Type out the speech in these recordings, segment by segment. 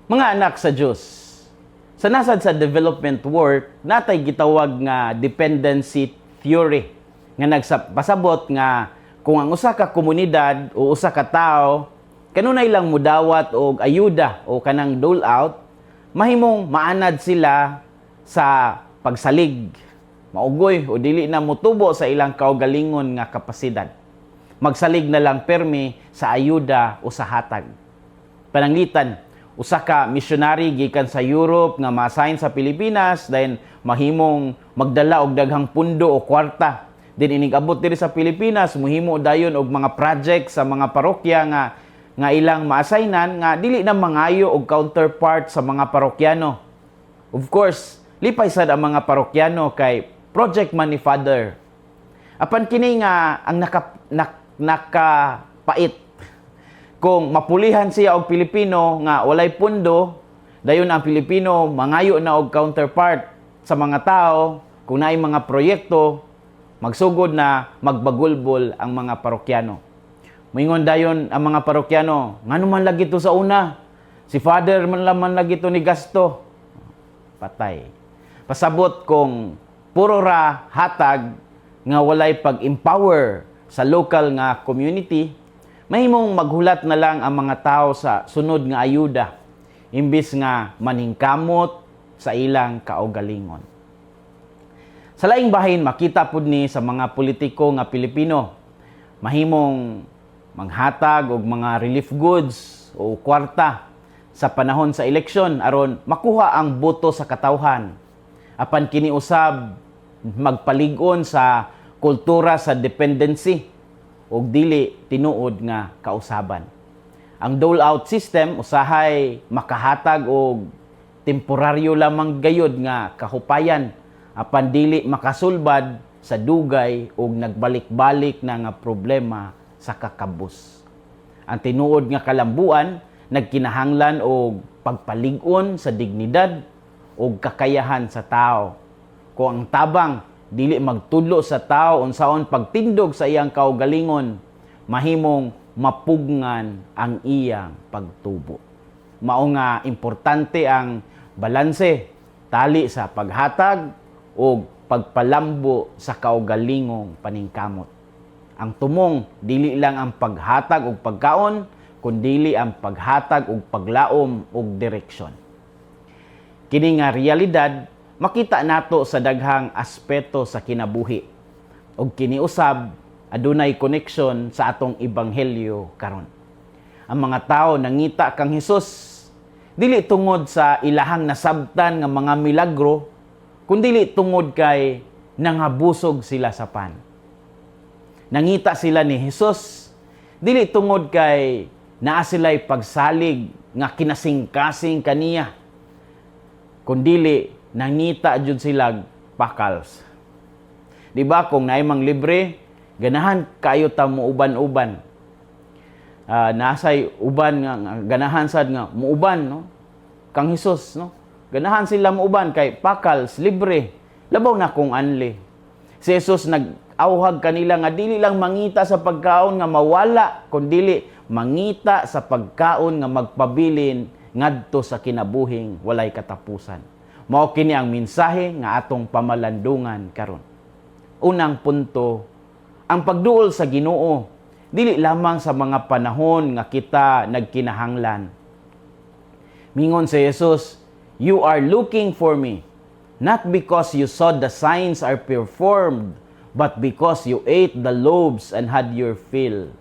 Mga anak sa Dios, sa nasad sa development work, natay gitawag nga dependency theory nga nagsapasabot nga kung ang usa ka komunidad o usa ka tawo kanunay lang mudawat og ayuda o kanang dole out, mahimong maanad sila sa pagsalig, maugoy o dili na motubo sa ilang kaugalingon nga kapasidad. Magsalig na lang permi sa ayuda o sa hatag. Pananglitan, usa ka missionary gikan sa Europe nga ma-assign sa Pilipinas, then mahimong magdala og daghang pundo o kwarta. Then inig abot diri sa Pilipinas, mohimo dayon og mga project sa mga parokya nga ilang ma-assignan nga dili na mangayo og counterpart sa mga parokyano. Of course, lipay sad ang mga parokyano kay project man ni Father. Apan kini nga ang nakapait kung mapulihan siya og Pilipino nga walay pundo, dayon ang Pilipino mangayo na og counterpart sa mga tao kung naay mga proyekto, magsugod na magbagulbol ang mga parokyano. Moingon dayon ang mga parokyano, "Ngano man lagi to sa una? Si Father man lang man lagi to ni gasto." Patay. Pasabot kung puro ra hatag nga walay pag-empower sa local nga community, mahimong maghulat na lang ang mga tao sa sunod nga ayuda imbis nga maningkamot sa ilang kaugalingon. Sa laing bahin, makita pud ni sa mga politiko nga Pilipino. Mahimong manghatag og mga relief goods o kwarta sa panahon sa eleksyon aron makuha ang boto sa katawhan. Apan kini usab magpalig-on sa kultura sa dependency ug dili tinuod nga kausaban. Ang dole out system usahay makahatag og temporaryo lamang gayod nga kahupayan, apan dili makasulbad sa dugay ug nagbalik-balik na nga problema sa kakabus. Ang tinuod nga kalambuan nagkinahanglan og pagpalig-on sa dignidad ug kakayahan sa tao. Kung ang tabang dili magtudlo sa tao unsaon pagtindog sa iyang kaugalingon, mahimong mapugngan ang iyang pagtubo. Mao nga importante ang balanse tali sa paghatag ug pagpalambo sa kaugalingong paningkamot. Ang tumong dili lang ang paghatag og pagkaon, kundili ang paghatag og paglaom ug direksyon. Kini nga realidad makita nato sa daghang aspeto sa kinabuhi. Ug kini usab adunay koneksyon sa atong ebanghelyo karon. Ang mga tao nangita kang Hesus dili tungod sa ilahang nasabtan nga mga milagro, kundili tungod kay nangabusog sila sa pan. Nangita sila ni Hesus dili tungod kay naa sila'y pagsalig nga kinasingkasing kaniya, kundili nangita jud sila pakals. Di ba kung naay mang libre, ganahan kayo ta muuban-uban? Nasay uban nga ganahan sad nga muuban, no, kang Hesus, no? Ganahan sila muuban kay pakals, libre. Labaw na kung anli. Si Jesus nag-awhag kanila nga dili lang mangita sa pagkaon nga mawala, kundili mangita sa pagkaon nga magpabilin ngadto sa kinabuhing walay katapusan. Mao kini ang mensahe nga atong pamalandungan karon. Unang punto, ang pagduol sa Ginoo dili lamang sa mga panahon nga kita nagkinahanglan. Mingon si Jesus, "You are looking for me, not because you saw the signs are performed, but because you ate the loaves and had your fill."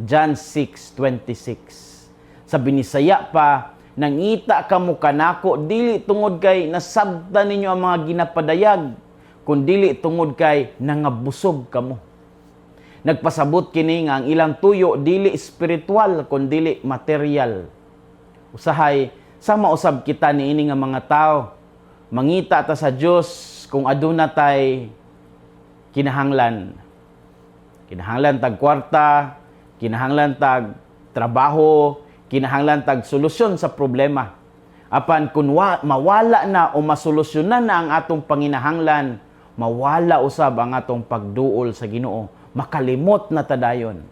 John 6:26. Sa Binisaya pa, "Nangita kamo kanako dili tungod kay nasabtan ninyo ang mga ginapadayag, kundili tungod kay nangabusog kamo." Nagpasabot kini nga ang ilang tuyo dili espiritual kundili material. Usahay sama usab kita niini nga mga tao. Mangita ta sa Dios kung aduna tay kinahanglan. Kinahanglan tag kwarta, kinahanglan tag trabaho, kinahanglan tag solusyon sa problema. Apan kung mawala na o masolusyonan na ang atong panginahanglan, mawala usab ang atong pagduol sa Ginoo. Makalimot na ta dayon.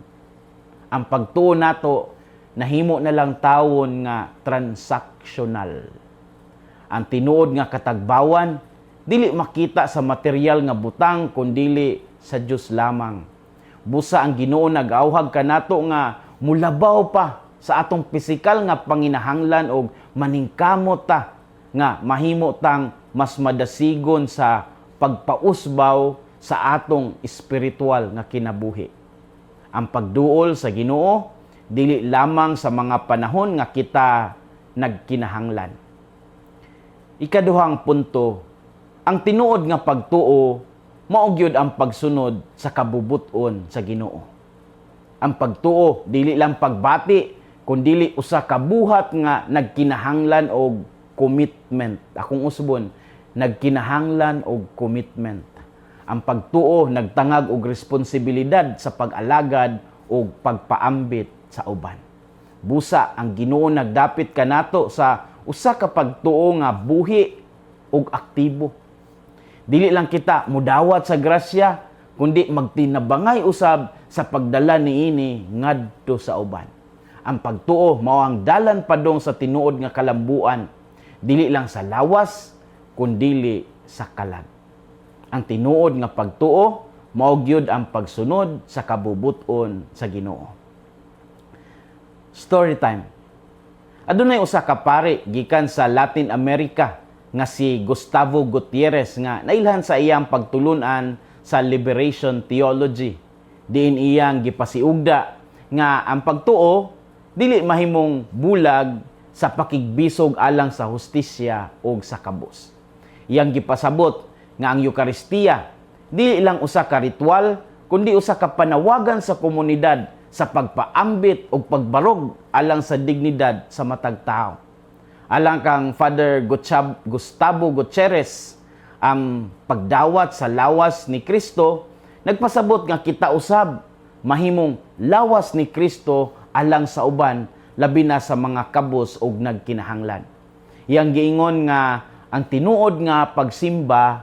Ang pagtuo nato nahimo na lang tawon nga transactional. Ang tinuod nga katagbawan dili makita sa material nga butang, kundili sa Dios lamang. Busa ang Ginoo nag-awhag kanato nga mulabaw pa sa atong pisikal nga panginahanglan og maningkamot ta nga mahimo tang mas madasigon sa pagpausbaw sa atong espiritual nga kinabuhi. Ang pagduol sa Ginoo dili lamang sa mga panahon nga kita nagkinahanglan. Ikaduhang punto, ang tinuod nga pagtuo mao gyud ang pagsunod sa kabubut-on sa Ginoo. Ang pagtuo dili lang pagbati, kundili usa ka buhat nga nagkinahanglan og commitment. Akong usbon, nagkinahanglan og commitment. Ang pagtuo nagtangag og responsibilidad sa pag-alagad og pagpaambit sa uban. Busa ang Ginoo nagdapit kanato sa usa ka pagtuo nga buhi ug aktibo. Dili lang kita mudawat sa grasya, kundi magtinabangay usab sa pagdala niini ngadto sa uban. Ang pagtuo mao ang dalan padung sa tinuod nga kalambuan, dili lang sa lawas kundili sa kalag. Ang tinuod nga pagtuo mao gyud ang pagsunod sa kabubut-on sa Ginoo. Story time. Adunay usa ka pari gikan sa Latin America nga si Gustavo Gutierrez nga nailhan sa iyang pagtulunan sa liberation theology. Diin iyang gipasiugda nga ang pagtuo dili mahimong bulag sa pakigbisog alang sa hustisya ug sa kabus. Iyang gipasabot nga ang Eukaristiya dili lang usa ka ritual, kundi usa ka panawagan sa komunidad sa pagpaambit ug pagbarog alang sa dignidad sa matag tawo. Alang kang Father Gustavo Gutierrez, ang pagdawat sa lawas ni Kristo nagpasabot nga kita usab mahimong lawas ni Kristo alang sa uban, labi na sa mga kabus ug nagkinahanglan. Iyang giingon nga ang tinuod nga pagsimba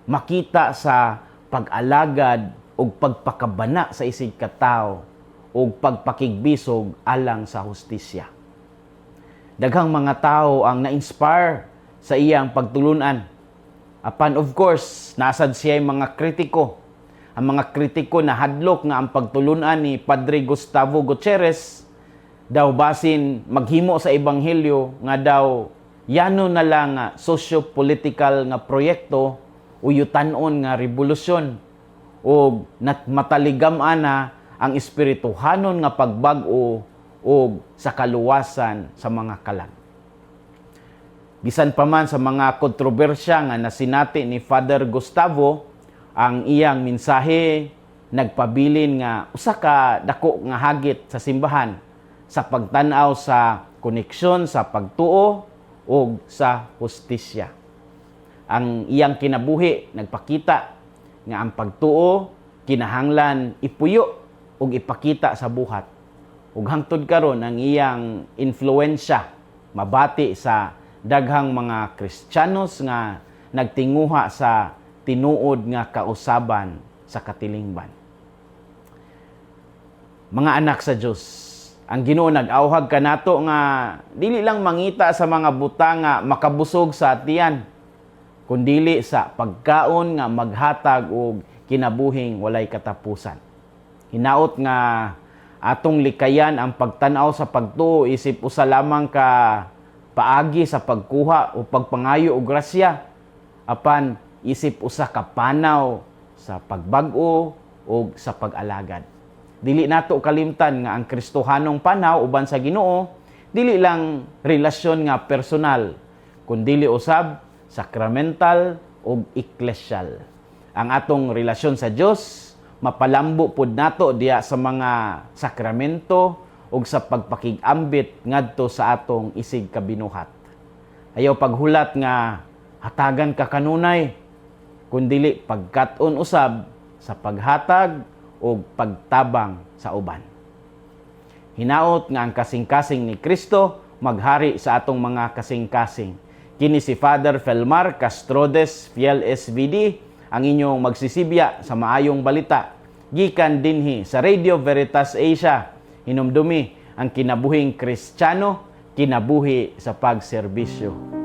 makita sa pag-alagad ug pagpakabana sa isig katawo ug pagpakigbisog alang sa hustisya. Daghang mga tao ang na-inspire sa iyang pagtulunan. Apan of course, naa sad siya mga kritiko. Ang mga kritiko nahadlok nga ang pagtulunan ni Padre Gustavo Gutierrez daw basin maghimo sa ebanghelyo nga daw yano na lang nga socio-political nga proyekto o yutan-on nga revolusyon o mataligam ana ang espirituhanon nga pagbag-o o sa kaluwasan sa mga kalag. Bisan pa man sa mga kontrobersya nga nasinati ni Father Gustavo, ang iyang mensahe nagpabilin nga usa ka dako nga hagit sa simbahan sa pagtan-aw sa koneksyon sa pagtuo ug sa hustisya. Ang iyang kinabuhi nagpakita nga ang pagtuo kinahanglan ipuyo ug ipakita sa buhat. Ug hangtod karon, ang iyang influensya mabati sa daghang mga Kristiyanos nga nagtinguha sa tinuod nga kausaban sa katilingban. Mga anak sa Dios, ang Ginoo nag-awhag kanato nga dili lang mangita sa mga butang nga makabusog sa tiyan, kundili sa pagkaon nga maghatag og kinabuhing walay katapusan. Hinaot nga atong likayan ang pagtan-aw sa pagtuo isip usa lamang ka paagi sa pagkuha o pagpangayo og grasya, apan isip usa ka panaw sa pagbag-o o sa pag-alagad. Dili nato kalimtan nga ang Kristohanong panaw uban sa Ginoo dili lang relasyon nga personal, kundili usab sakramental ug eklesial. Ang atong relasyon sa Dios mapalambo pud nato diya sa mga sakramento ug sa pagpakig-ambit ngadto sa atong isig kabinuhat. Ayaw paghulat nga hatagan ka kanunay, kundili pagkat-on usab sa paghatag ug pagtabang sa uban. Hinaot nga ang kasing-kasing ni Kristo maghari sa atong mga kasing-kasing. Kini si Father Felmar Castrodes, Fiel SVD, ang inyong magsisibya sa maayong balita gikan dinhi sa Radio Veritas Asia. Hinumdumi, Ang kinabuhing Kristiyano, kinabuhi sa pagserbisyo.